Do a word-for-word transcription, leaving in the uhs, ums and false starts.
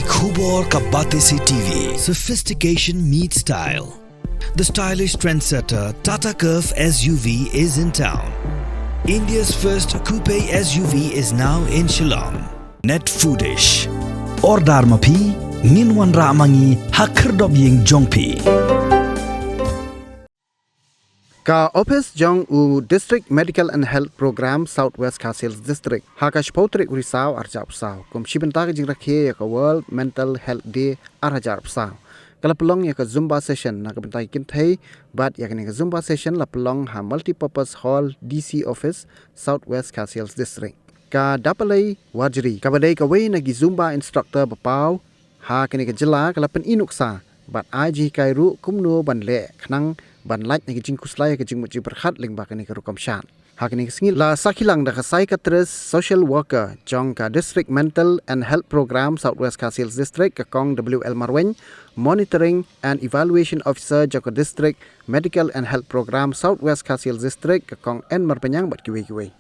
Khubor ka Batesi T V. Sophistication meets style. The stylish trendsetter Tata Curvv S U V is in town. India's first coupe S U V is now in Shillong. Net Foodish. Order ma phi, ngin wanrah ma ngi ha khyrdop ïing jong phi. Ka ophis jong u District Medical and Health Program South West Khasi Hills District ha ka shiphew tarik u Risaw arhajar arphew saw, kum shi bynta ka jingrakhe ïa ka World Mental Health Day arhajar arphew saw, ka la pynlong ïa ka Zumba session na ka bynta ki kynthei. Bad ïa kane ka Zumba session la pynlong ha Multipurpose Hall, D C Office, South West Khasi Hills District. Ka Dapalei Warjri, kaba dei kawei na ki Zumba instructor ba paw ha kane ka jylla, ka la pyni nuksa bad ai jinghikai ruh kumno ban leh khnang ban lait na ki jingkhuslai ha ka jingmut jingpyrkhat lyngba kane ka rukom shad. Ha kane ka sngi la sakhi lang da ka psychiatrist social worker jong ka District Mental and Health Program South West Khasi Hills District, ka Kong W L Marwein, Monitoring and Evaluation Officer jong ka District Medical and Health Program South West Khasi Hills District, ka Kong N Marpeiniang, bad kiwei kiwei.